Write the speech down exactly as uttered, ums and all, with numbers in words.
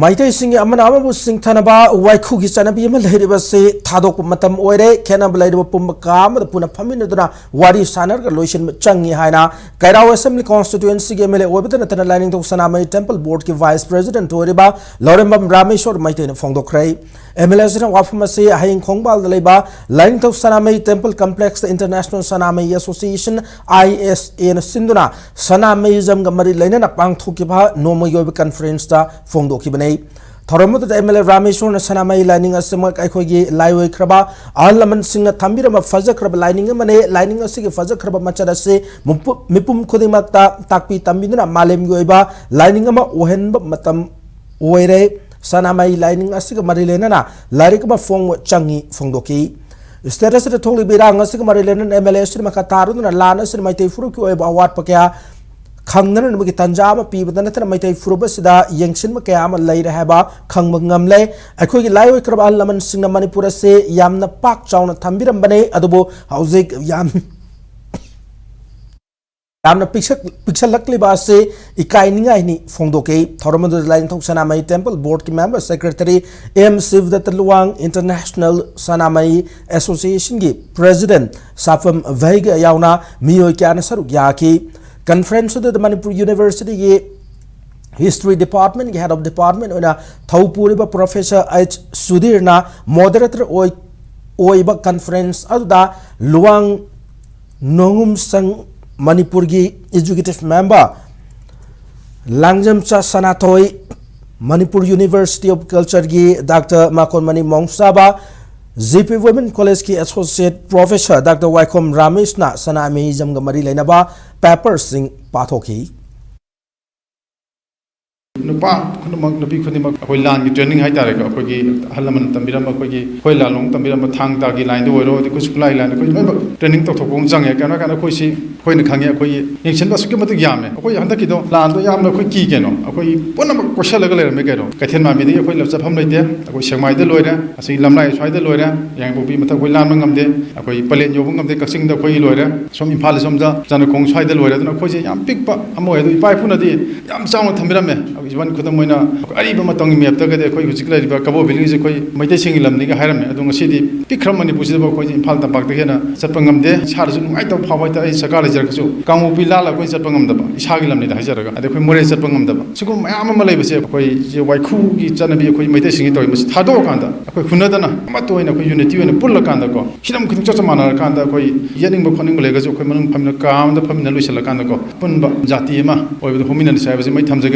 ꯃꯩꯇꯩꯁꯤꯡꯒꯤ ꯑꯃꯅ ꯑꯃꯕꯨ ꯁꯤꯡꯊꯅꯕ ꯋꯥꯏꯈꯨꯒꯤ ꯆꯠꯅꯕꯤ ꯑꯃ ꯂꯩꯔꯤꯕꯁꯤ ꯊꯥꯗꯣꯛꯄ ꯃꯇꯝ ꯑꯣꯏꯔꯦ꯫ ꯈꯦꯠꯅꯕ ꯂꯩꯔꯤꯕ ꯄꯨꯝꯕ ꯀꯥ ꯑꯃꯗ ꯄꯨꯟꯅ ꯐꯝꯃꯤꯟꯅꯗꯨꯅ ꯋꯥꯔꯤ ꯁꯥꯟꯅꯔꯒ ꯂꯣꯏꯁꯤꯟꯕ ꯆꯪꯉꯤ ꯍꯥꯏꯅ ꯀꯩꯔꯥꯎ Assembly Constituency ꯒꯤ M L A ꯑꯣꯏꯕꯇ ꯅꯠꯇꯅ ꯂꯥꯏꯅꯤꯡꯊꯧ ꯁꯅꯥꯃꯍꯤ Temple Board ꯀꯤ Vice President ꯑꯣꯏꯔꯤꯕ ꯂꯧꯔꯦꯝꯕꯝ ꯔꯥꯃꯦꯁꯣꯔ ꯃꯩꯇꯩꯅ ꯐꯣꯡꯗꯣꯛꯈ꯭ꯔꯦ꯫ M L A ꯑꯁꯤꯅ ꯋꯥꯐꯝ ꯑꯁꯤ ꯍꯌꯦꯡ ꯈꯣꯡꯕꯥꯜꯗ ꯂꯩꯕ ꯂꯥꯏꯅꯤꯡꯊꯧ ꯁꯅꯥꯃꯍꯤ Temple Complex ꯇ International Sanamahi Association, I S A ꯅ ꯁꯤꯟꯗꯨꯅ ꯁꯅꯥꯃꯍꯤꯖꯝꯒ ꯃꯔꯤ ꯂꯩꯅꯅ ꯄꯥꯡꯊꯣꯛꯈꯤꯕ ꯅꯣꯡꯃꯒꯤ ꯑꯣꯏꯕ conference ꯇ ꯐꯣꯡꯗꯣꯛꯈꯤꯕꯅꯤ꯫ ꯊꯧꯔꯝ ꯑꯗꯨꯗ M L A ꯔꯥꯃꯦꯁꯣꯔꯅ ꯁꯅꯥꯃꯍꯤ ꯂꯥꯏꯅꯤꯡ ꯑꯁꯤꯃꯛ ꯑꯩꯈꯣꯏꯒꯤ ꯂꯥꯏꯑꯣꯏꯈ꯭ꯔꯕ ꯑꯍꯜ ꯂꯃꯟꯁꯤꯡꯅ ꯊꯝꯕꯤꯔꯝꯕ ꯐꯖꯈ꯭ꯔꯕ ꯂꯥꯏꯅꯤꯡ ꯑꯃꯅꯤ꯫ ꯂꯥꯏꯅꯤꯡ ꯑꯁꯤꯒꯤ ꯐꯖꯈ꯭ꯔꯕ ꯃꯆꯠ ꯑꯁꯤ ꯃꯨꯄꯨ-, ꯃꯤꯄꯨꯝ ꯈꯨꯗꯤꯡꯃꯛꯇ ꯇꯥꯛꯄꯤ ꯇꯝꯕꯤꯗꯨꯅ ꯃꯥꯂꯦꯝꯒꯤ ꯑꯣꯏꯕ ꯂꯥꯏꯅꯤꯡ ꯑꯃ ꯑꯣꯏꯍꯟꯕ ꯃꯇꯝ ꯑꯣꯏꯔꯦ꯫ ꯁꯅꯥꯃꯍꯤ ꯂꯥꯏꯅꯤꯡ ꯑꯁꯤꯒ ꯃꯔꯤ ꯂꯩꯅꯅ ꯂꯥꯏꯔꯤꯛ ꯑꯃ ꯐꯣꯡꯕ ꯆꯪꯉꯤ ꯐꯣꯡꯗꯣꯛꯈꯤ꯫ State ꯑꯁꯤꯗ ꯊꯣꯛꯂꯤꯕ ꯏꯔꯥꯡ ꯑꯁꯤꯒ ꯃꯔꯤ ꯂꯩꯅꯅ M L A ꯑꯁꯤꯅ ꯃꯈꯥ ꯇꯥꯔꯗꯨꯅ ꯂꯥꯟ ꯑꯁꯤꯅ ꯃꯩꯇꯩ ꯐꯨꯔꯨꯞꯀꯤ ꯑꯣꯏꯕ ꯑꯋꯥꯠꯄ ꯀꯌꯥ ꯈꯪꯅꯅꯕꯒꯤ ꯇꯥꯟꯖꯥ ꯑꯃ ꯄꯤꯕꯗ ꯅꯠꯇꯅ ꯃꯩꯇꯩ ꯐꯨꯔꯨꯞ ꯑꯁꯤꯗ ꯌꯦꯡꯁꯤꯟꯕ ꯀꯌꯥ ꯑꯃ ꯂꯩꯔꯦ ꯍꯥꯏꯕ ꯈꯪꯕ ꯉꯝꯂꯦ꯫ ꯑꯩꯈꯣꯏꯒꯤ ꯂꯥꯏꯑꯣꯏꯈ꯭ꯔꯕ ꯑꯍꯜ ꯂꯃꯟꯁꯤꯡꯅ ꯃꯅꯤꯄꯨꯔ ꯑꯁꯤ ꯌꯥꯝꯅ ꯄꯥꯛ ꯆꯥꯎꯅ ꯊꯝꯕꯤꯔꯝꯕꯅꯤ, ꯑꯗꯨꯕꯨ ꯍꯧꯖꯤꯛ ꯌꯥꯝ ꯌꯥꯝꯅ ꯄꯤꯛꯁꯛ-, ꯄꯤꯛꯁꯜꯂꯛꯂꯤꯕ ꯑꯁꯤ ꯏꯀꯥꯏꯅꯤꯡꯉꯥꯏꯅꯤ ꯐꯣꯡꯗꯣꯛꯈꯤ꯫ ꯊꯧꯔꯝ ꯑꯗꯨꯗ ꯂꯥꯏꯅꯤꯡꯊꯧ ꯁꯅꯥꯃꯍꯤ Temple Board ꯀꯤ Member Secretary M ꯁꯤꯕꯗꯠꯇ Luwang, International ꯁꯅꯥꯃꯍꯤ Association ꯒꯤ President ꯁꯥꯐꯝ ꯚꯩꯒ ꯌꯥꯎꯅ ꯃꯤꯑꯣꯏ ꯀꯌꯥꯅ ꯁꯔꯨꯛ ꯌꯥꯈꯤ꯫ Conference ꯑꯗꯨꯗ ꯃꯅꯤꯄꯨꯔ University ꯒꯤ History Department ꯀꯤ Head of Department ꯑꯣꯏꯅ ꯊꯧ ꯄꯨꯔꯤꯕ Professor H ꯁꯨꯙꯤꯔꯅ moderator ꯑꯣꯏ-, ꯑꯣꯏꯕ conference ꯑꯗꯨꯗ ꯂꯨꯋꯥꯡ ꯅꯣꯡꯉꯨꯝꯁꯪ ꯃꯅꯤꯄꯨꯔꯒꯤ Executive Member ꯂꯥꯡꯖꯝꯆꯥ Sanathoi, Manipur University of Culture ꯒꯤ Doctor ꯃꯥꯀꯣꯟꯃꯅꯤ ꯃꯣꯡꯁꯥꯕ, G P Women College ꯀꯤ Associate Professor Doctor ꯋꯥꯏꯈꯣꯝ ꯔꯥꯃꯦꯁꯅ ꯁꯅꯥꯃꯍꯤꯖꯝꯒ ꯃꯔꯤ ꯂꯩꯅꯕ paper ꯁꯤꯡ ꯄꯥꯊꯣꯛꯈꯤ꯫ ꯅꯨꯄꯥ ꯈꯨꯗꯤꯡꯃꯛ, ꯅꯨꯄꯤ ꯈꯨꯗꯤꯡꯃꯛ ꯑꯩꯈꯣꯏ ꯂꯥꯟꯒꯤ training ꯍꯥꯏꯇꯥꯔꯦꯀꯣ, ꯑꯩꯈꯣꯏꯒꯤ ꯑꯍꯜ ꯂꯃꯟꯅ ꯇꯝꯕꯤꯔꯝꯕ, ꯑꯩꯈꯣꯏꯒꯤ, ꯑꯩꯈꯣꯏ ꯂꯥꯂꯣꯡ ꯇꯝꯕꯤꯔꯝꯕ ꯊꯥꯡ ꯇꯥꯒꯤ line ꯗ ꯑꯣꯏꯔꯣ, ꯑꯗꯩ ꯑꯩꯈꯣꯏ ꯁꯤꯈꯨꯂꯥꯏ line ꯗ, ꯑꯩꯈꯣꯏ ꯂꯣꯏꯅꯃꯛ training ꯇꯧꯊꯣꯛꯄ ꯑꯃ ꯆꯪꯉꯦ꯫ ꯀꯩꯅꯣ ꯍꯥꯏꯀꯥꯟꯗ ꯑꯩꯈꯣꯏꯁꯤ, ꯑꯩꯈꯣꯏꯅ ꯈꯪꯉꯦ, ꯑꯩꯈꯣꯏꯒꯤ ꯌꯦꯡꯁꯤꯟꯕ ꯑꯁꯨꯛꯀꯤ ꯃꯇꯤꯛ ꯌꯥꯝꯃꯦ꯫ ꯑꯩꯈꯣꯏ ꯍꯟꯗꯛꯀꯤꯗꯣ ꯂꯥꯟꯗꯣ ꯌꯥꯝꯅ ꯑꯩꯈꯣꯏ ꯀꯤ ꯀꯩꯅꯣ, ꯑꯩꯈꯣꯏ ꯄꯨꯝꯅꯃꯛ ꯀꯣꯏꯁꯜꯂꯒ ꯂꯩꯔꯝꯃꯦ ꯀꯩꯅꯣ꯫ ꯀꯩꯊꯦꯜ ꯃꯥꯟꯕꯤꯗꯒꯤ ꯑꯩꯈꯣꯏ ꯂꯝ ꯆꯠꯐꯝ ꯂꯩꯇꯦ, ꯑꯩꯈꯣꯏ ꯁꯦꯛꯃꯥꯏꯗ ꯂꯣꯏꯔꯦ, ꯑꯁꯤ ꯂꯝꯂꯥꯏ ꯁ꯭ꯋꯥꯏꯗ ꯂꯣꯏꯔꯦ, ꯌꯥꯏꯉꯪꯄꯣꯛꯄꯤ ꯃꯊꯛ ꯑꯩꯈꯣꯏ ꯂꯥꯟꯕ ꯉꯝꯗꯦ, ꯑꯩꯈꯣꯏ ꯄꯂꯦꯟ ꯌꯧꯕ ꯉꯝꯗꯦ, ꯀꯛꯆꯤꯡꯗ ꯑꯩꯈꯣꯏ ꯂꯣꯏꯔꯦ, ꯁꯣꯝ ꯏꯝꯐꯥꯜ ꯁꯣꯝꯗ ꯆꯅꯈꯣꯡ ꯁ꯭ꯋꯥꯏꯗ ꯂꯣꯏꯔꯦ꯫ ꯑꯗꯨꯅ ꯑꯩꯈꯣꯏꯁꯦ ꯌꯥꯝ ꯄꯤꯛꯄ ꯑꯃ ꯑꯣꯏ꯫ ꯑꯗꯨ ꯏꯄꯥ ꯏꯄꯨꯅꯗꯤ ꯌꯥꯝ ꯆꯥꯎꯅ ꯊꯝꯕꯤꯔꯝꯃꯦ꯫ ꯏꯚꯟ ꯈꯨꯗꯝ ꯑꯣꯏꯅ ꯑꯔꯤꯕ ꯃꯇꯝꯒꯤ ꯃꯦꯞꯇꯒꯗꯤ ꯑꯩꯈꯣꯏ ꯍꯧꯖꯤꯛ ꯂꯩꯔꯤꯕ ꯀꯕꯣ ꯚꯦꯂꯤꯁꯦ ꯑꯩꯈꯣꯏ ꯃꯩꯇꯩꯁꯤꯡꯒꯤ ꯂꯝꯅꯤꯒ ꯍꯥꯏꯔꯝꯃꯦ꯫ ꯑꯗꯣ ꯉꯁꯤꯗꯤ ꯄꯤꯛꯈ꯭ꯔ ꯃꯅꯤꯄꯨꯔꯁꯤꯗꯐꯥꯎ ꯑꯩꯈꯣꯏꯁꯦ ꯏꯝꯐꯥꯜ ꯇꯝꯄꯥꯛꯇꯒꯤ ꯍꯦꯟꯅ ꯆꯠꯄ ꯉꯝꯗꯦ꯫ ꯏꯁꯥꯗꯁꯨ ꯅꯨꯡꯉꯥꯏꯇꯕ ꯐꯥꯎꯕ ꯍꯥꯏꯇꯥꯔꯦ꯫ ꯑꯩ ꯁꯔꯀꯥꯔ ꯂꯩꯖꯔꯒꯁꯨ ꯀꯥꯡꯄꯣꯛꯄꯤ ꯂꯥꯜꯂ ꯑꯩꯈꯣꯏ ꯆꯠꯄ ꯉꯝꯗꯕ, ꯏꯁꯥꯒꯤ ꯂꯝꯅꯤꯗ ꯍꯥꯏꯖꯔꯒ, ꯑꯗꯩ ꯑꯩꯈꯣꯏ ꯃꯣꯔꯦ ꯆꯠꯄ ꯉꯝꯗꯕ, ꯁꯤꯒꯨꯝꯕ ꯃꯌꯥꯝ ꯑꯃ ꯂꯩꯕꯁꯦ ꯑꯩꯈꯣꯏ ꯁꯤ ꯋꯥꯏꯈꯨꯒꯤ ꯆꯠꯅꯕꯤ ꯑꯩꯈꯣꯏ ꯃꯩꯇꯩꯁꯤꯡꯒꯤ ꯇꯧꯔꯤ꯫ ꯃꯁꯤ ꯊꯥꯗꯣꯛꯑꯀꯥꯟꯗ ꯑꯩꯈꯣꯏ ꯍꯨꯟꯅꯗꯅ ꯑꯃꯠꯇ ꯑꯣꯏꯅ ꯑꯩꯈꯣꯏ ꯌꯨꯅꯤꯇꯤ ꯑꯣꯏꯅ ꯄꯨꯜꯂꯀꯥꯟꯗꯀꯣ, ꯍꯤꯔꯝ ꯈꯨꯗꯤꯡ ꯆꯞ ꯆꯞ ꯃꯥꯟꯅꯔꯀꯥꯟꯗ ꯑꯩꯈꯣꯏ ꯌꯦꯠꯅꯤꯡꯕ ꯈꯣꯠꯅꯤꯡꯕ ꯂꯩꯔꯒꯁꯨ ꯑꯩꯈꯣꯏ ꯃꯅꯨꯡ ꯐꯝꯅ ꯀꯥ ꯑꯃꯗ ꯐꯝꯃꯤꯟꯅ ꯂꯣꯏꯁꯤꯜꯂꯀꯥꯟꯗꯀꯣ, ꯑꯄꯨꯟꯕ ꯖꯥꯇꯤ ꯑꯃ ꯑꯣꯏꯕꯗ ꯍꯧꯃꯤꯟꯅꯔꯁꯤ ꯍꯥꯏꯕꯁꯤ ꯃꯩ ꯊꯝꯖꯒꯦ꯫